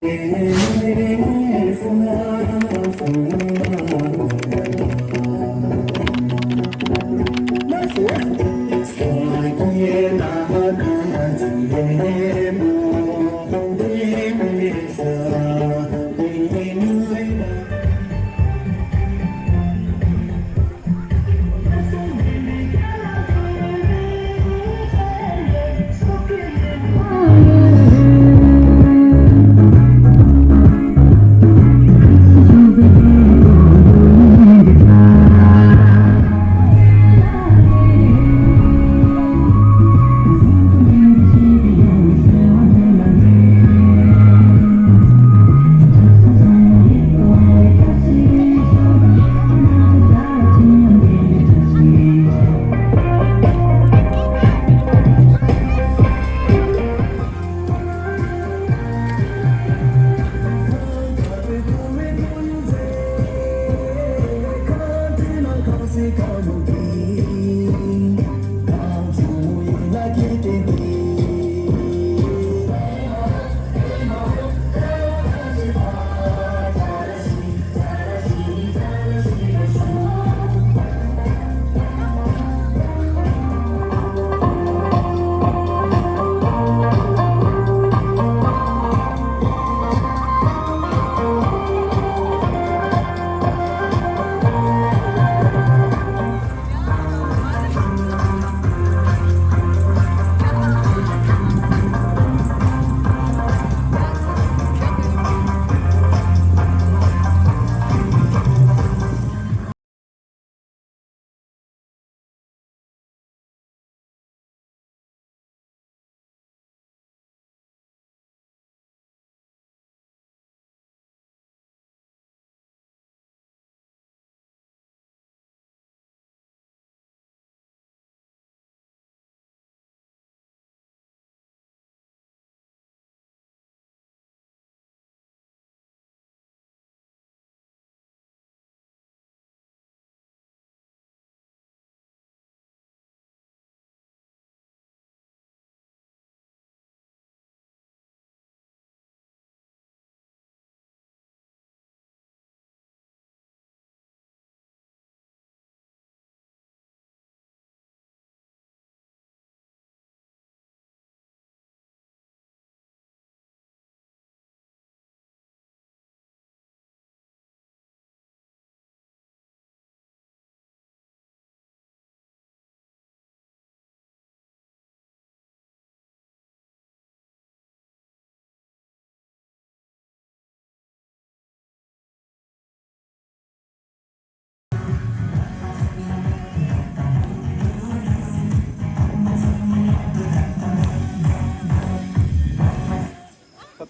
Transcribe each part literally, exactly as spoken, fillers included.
ད་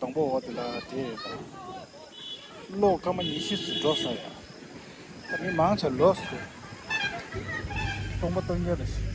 དང་པོ་འོ་དེ་ལ་དེ་ཡོད་པ། གློག་སྐར་མ་ཉི་ཤུ་ཙམ་འགྲོ་ས་ཡ། ད་མི་མང་ཆེ་ལོས་ཏེ། སྟོང་པ་སྟོང་རྐྱང་རེད།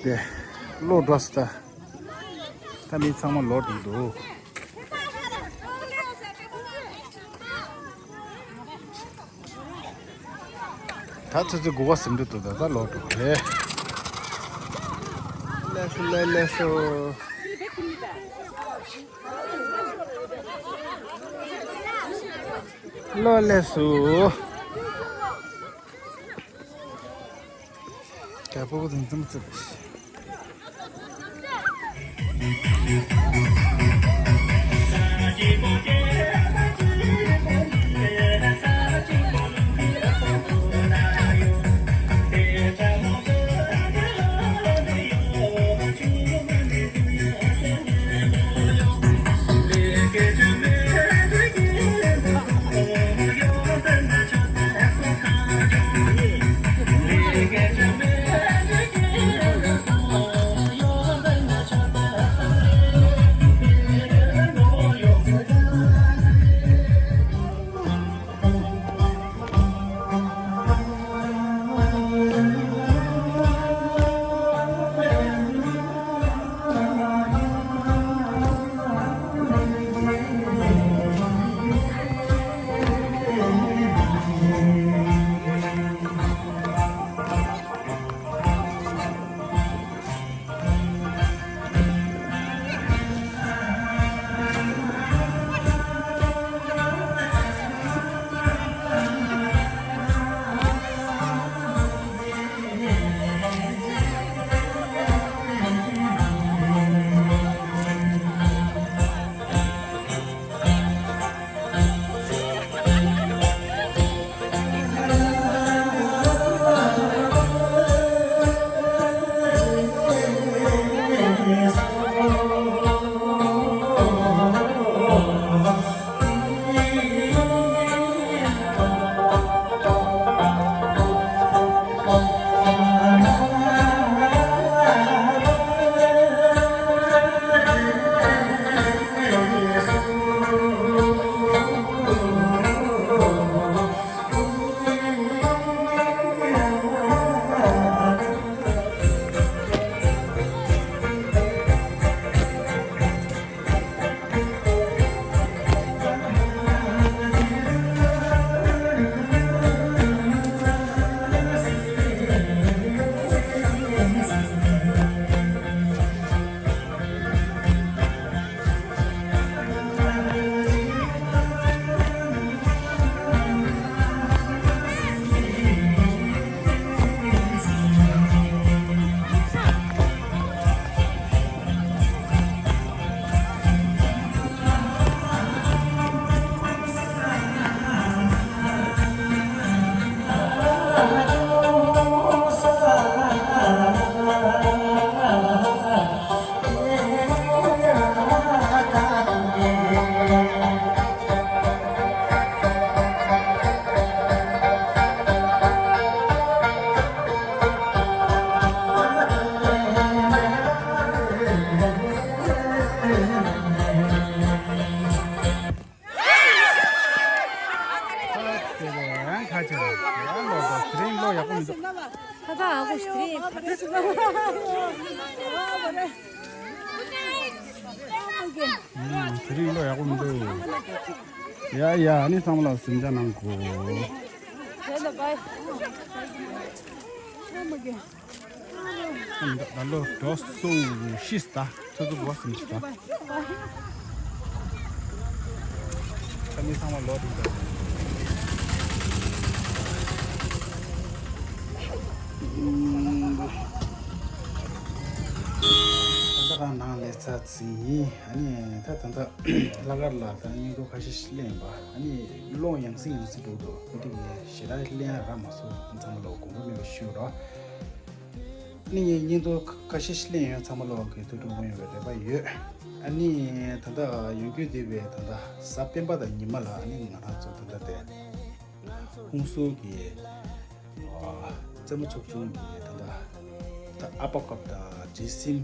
དེ་གློག་འགྲོ་སོང་། ད་ད་མི་ཚང་མ་ལོག་འགྲོ་འདུག་ད་ཚོད་ཚོད་དགུ་པ་ཟིན་འགྲོ་འདུག་ད་ད་ལོག་འགྲོ་རེད། ལགས་སོ་ལགས་ལགས་སོ། ལོ་ལེ་སུ། རྒྱལ་པོ་གི་འཛིན་ཙམ་ཙམ། དེ་རིང་ལོ་ཡག་པོ་མི་འདུག་ཡ་ཡ། ཨ་ནི་ཚང་མ་ལ་གཟིམ་འཇག་གནང་དགོས། ད་ལོ་འགྲོ་སོང་ཤིས་ད། ཚོ་ཚོ་བོ་སིམ་ཤིས་ད། ཁ་མི་ཚང་མ་ལོ་དེ་འདྲ། ད་ལྟ་རང་ནང་ལས་ཚར་ཚིག་ཡིན། ཨ་ནི་ད་ད་ལྟ་ལྷག་དཀར་ལ་ད་བརྙན་ཐུང་ཁ་ཤས་ཤིག་ལེན་པ། ཨ་ནི་ཀློག་ཡང་སེ་ཡང་སེ་འགྲོ་འདུག་འདི་གི་ཞེ་དྲག་ལེན་ཡ་རག་མ་སོང་། ཚང་མ་ལོ་དགོངས་པ་མེད་པ་ཞུ་རོགས། ཨ་ནི་ངས་བརྙན་ཐུང་ཁ་ཤས་ཤིག་ལེན་ཡོད། ཚང་མ་ལོ་གི་ཐུགས་སྤྲོ་པོ་ཡོང་བའི་རེ་བ་ཡོད། ཨ་ནི་ད་ལྟ་ཡོང་རྒྱུ་བསྡད་པའི་ད་ལྟ་གཟའ་སྤེན་པ་དང་ཉི་མ་ལ་ཨ་ནི་ང་རང་ཚོ་ད་ལྟ་དེ་ཧུན་སུར་གྱི་ཨ་རྩེད་མོ་ཚོགས་ཆུང་གི་ད་ལྟ་ད་ཨ་པ་ཀབ་དང་ཌི་སིམ་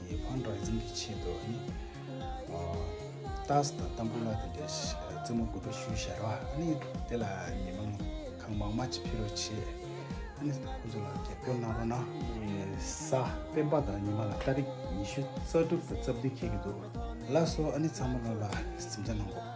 གྱི་ཕན་ཌ་རེ་ཛིང་གི་ཆེད་དུ་ཨ་ནི་ཨ་ཏཱས་དང་ཏམ་བུ་ལ་དེ་འདྲའི་རྩེད་མོ་གོ་སྒྲིག་ཞུས་བཞག་ར། ཨ་ནི་དེ་ལ་མི་མང་གང་མང་མང་ཅིག་ཕེབས་རོགས་བྱེད། ཨ་ནི་ཁོང་ཚོ་ལ་རྒྱབ་སྐྱོར་གནང་རོགས་གནང་། གཟའ་སྤེན་པ་དང་ཉི་མ་ལ་ཏ་རིག་ཉི་ཤུ་རྩ་དྲུག་དང་རྩ་བདུན་འཁེལ་གྱི་འདུག་ལགས་སོ། ཨ་ནི་ཚང་མ་ལོ་ལ་གཟིམ་འཇག་གནང་དགོས།